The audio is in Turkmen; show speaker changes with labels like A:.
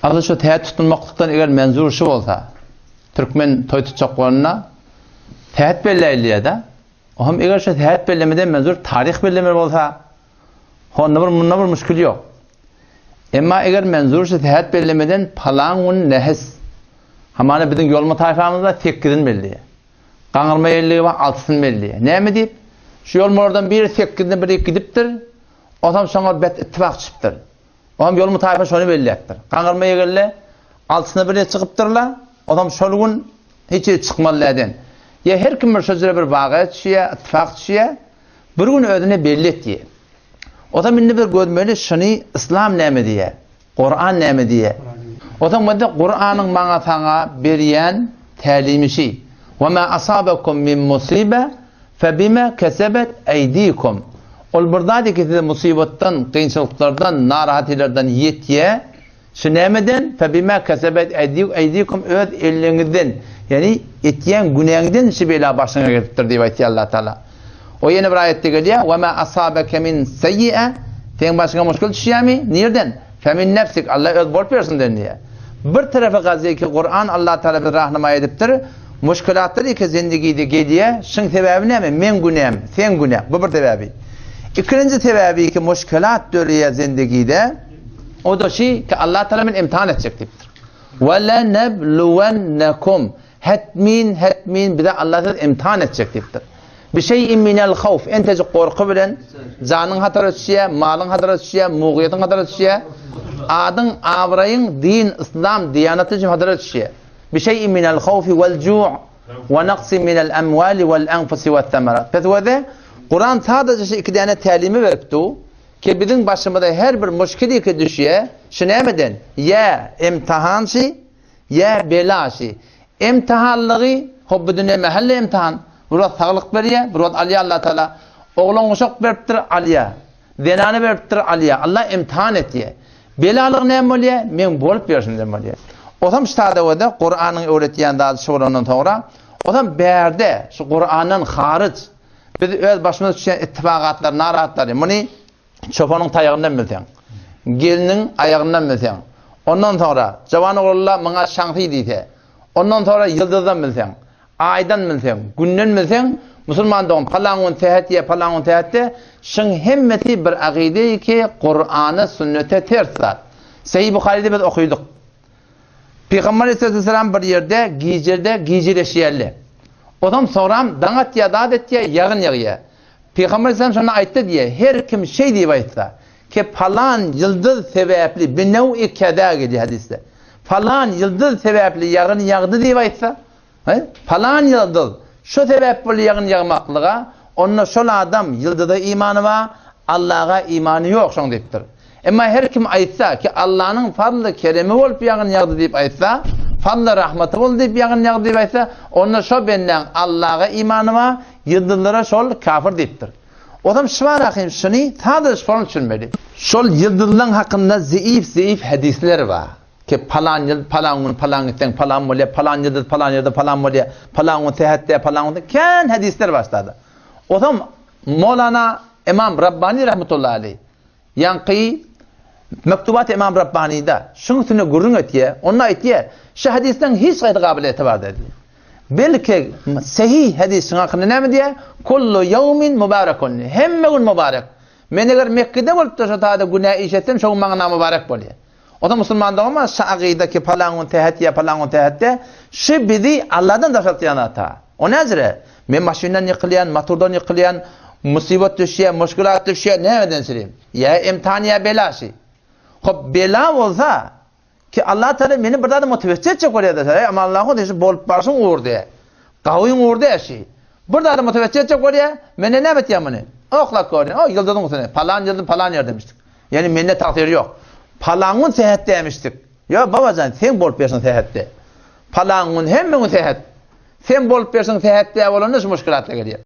A: Asyl şu sähet tutunmaklykdan eger menzur şu bolsa, türkmen toý tutjak bolanda sähet belläýilýär-de. Ohm eger şu sähet bellemeden menzur taryh bellemeli bolsa, honda bir munda bir müşkil ýok. Emma eger menzur şu sähet bellemeden palan gün nehis, hamana biziň ýolma taýfamyzda sekizini belleýär. Gaňyrma elligi bar, altysyny belleýär. Näme diýip? Şu ýolmalardan biri sekizine biri gidipdir, onsoň şoňa bet ittifak çykypdyr. Oňam ýolmy taýpa şony belläpdir. Gaňyrma ýegelle altysyna bir çykypdyrlar, onsoň şol gün hiç ýere çykmaly däden. Ýa her kim bir şo jüre bir waga düşýär, ittifak düşýär, bir gün özüne belli etýär. Onsoň indi bir görmeli şuny yslam näme diýýär? Kuran näme diýýär? Onsoň bende Kuranyň maňa saňa berýän tälimi şi. Ve ma asabakum min musibe fe bima kesebet eydikum. Ol bir zat ki size musibatdan, kynçylyklardan, narahatylardan ýetýär. Şu nämeden? Fe bima kesebet eydikum öz elliňizden, ýagny etýän günäňden şu bela başyňa gelipdir diýip aýtýar Allah Taala. O ýene bir aýatda gelýär, "Ve ma asabeke min seyyi'e" Seň başyňa muşkul düşýärmi? Nirden? Fe min nefsik, Allah öz bolup bersinden diýýär. Bir tarapy gazy ki Kuran Allah Taala bizi rahnama edipdir. Muşkulatlar iki zindigide gelýär. Şuň sebäbi näme? Meň günäm, seň günäň. Bu bir sebäbi. Ikinji sebäbi ki muşkulat döreýär zindigide. O da şi ki Allah Taala men imtihan etjek diýipdir. Ve lenebluwennekum Hetmin, hetmin bize Allah sizi imtihan etjek diýipdir. Bi şeý'in minel hawf, entejik gorky bilen janyň hatara düşýär, malyň hatara düşýär, mugyýetiň hatara düşýär, adyň, abraýyň, din, yslam, diýanaty üçin hatara düşýär. Bi şeý'in minel hawfi wel ju' we naqsin minel emwali wel enfusi we semerat. Pes wede Kuran sadaja şu iki däne tälimi berip du, ki biziň başymyza her bir muşkil ki düşýär, şu nämeden? Ýa imtihan şi, Ýa belasy. Emtihanlygy, hop bu dünýe mähelle emtihan. Bir wagt saglyk berýär, bir wagt alýar Allah Taala. Oglan uşak beripdir, alýar. Zenany beripdir, alýar. Allah emtihan etýär. Belalygy näme bolýar? Meň bolup ýörşümden bolýar. Osam şu sadawada Kuranyň öwretýän zady şu bolandan soňra, osam bärde şu Kurandan haryç biz öz başymyza düşýän ittifakatlary, narahatlary muny Çopanyň taýagyndan bilseň, gelniň aýagyndan bilseň, ondan soňra jawan oglanlar muňa şaňsy diýse, ondan soňra ýyldyzdan bilseň, aýdan bilseň, günden bilseň, musulman dogan palan gün sähet ýa palan gün sähetde, şuň hemmesi bir akyda ki, Kurana, sünnete ters zat. Sahih Buharyda biz okydyk. Pygamber aleyhisselam bir ýerde gijede gijeleşýärler. Ondan soňram daň atýar, zat etýär, ýagyn ýagýar. Pygamber aleyhisselam şonda aýtdy diýýär, her kim şeý diýip aýtsa, ki palan ýyldyz sebäpli, binew'i keza gelýär hadysda. Palan ýyldyz sebäpli ýagyn ýagdy diýip aýtsa, he, palan ýyldyz şu sebäp boldy ýagyn ýagmaklyga, onda şol adam ýyldyza imany bar, Allaha imany ýok şoň diýipdir. Emma her kim aýtsa ki Allanyň fazly keremi bolup ýagyn ýagdy diýip aýtsa, fazly rahmaty boldy diýip ýagyn ýagdy diýip aýtsa, onda şo bendäň Allaha imany bar, Ýyldyzlara şol kafir diýipdir. Ozam şubar ahim şuny sadaja şonuň düşünmeli. Şol ýyldyzlaň hakynda zeif-zeif hadyslar bar. Ki palan ýyl palan gün palan gitseň palan bolýar, palan ýyldyz palan ýerde palan bolýar, palan gün sähetde palan gün kän hadyslar bar ştada. Ozam Molana Imam Rabbani rahmetullahi aleyh Ýaňky Mektubat-y Ymam Rabbanyda şuň üstünde gürrüň etýär. Onda aýtýar, şu hadysdan hiç haýsy gabyl etibar däl diýýär. Belki sahih hadys şuň hakynda näme diýýär? Kullu ýawmin mubarakun. Hemme gün mubarek. Men eger Mekgede bolup-da şo taýda günä iş etsem, şo gün maňa namubarek bolýar. Ozan musulman dogama şu agyda ki palan gün sähet ýa palan gün sähetde şu bizi Allahdan daşaltýan ata. O näjire? Men maşyndan ýykylýan, motordan ýykylýan, musibat düşýär, muşkulat düşýär, nämeden şirin? Ýa imtihan ýa bela şi. Hop bela bolsa ki Allah Taala meni bir zada motiwasiýa etjek bolýar da, eý aman Allahu şu bolup barşyň ugurdy. Gawyň ugurdy şi. Bir zada motiwasiýa etjek bolýar, men näme etýän muny? Oklap görýän, o ýyldyzyň üstüne, palan ýyldyz palan ýerde demişdik. Ýani mende tagsyr ýok. Palan gün sähet demişdik. Ýo babajan sen bolup berşiň sähetde. Palan gün hemme gün sähet. Sen bolup berşiň sähetde bolanda şu muşkilatlar gelýär.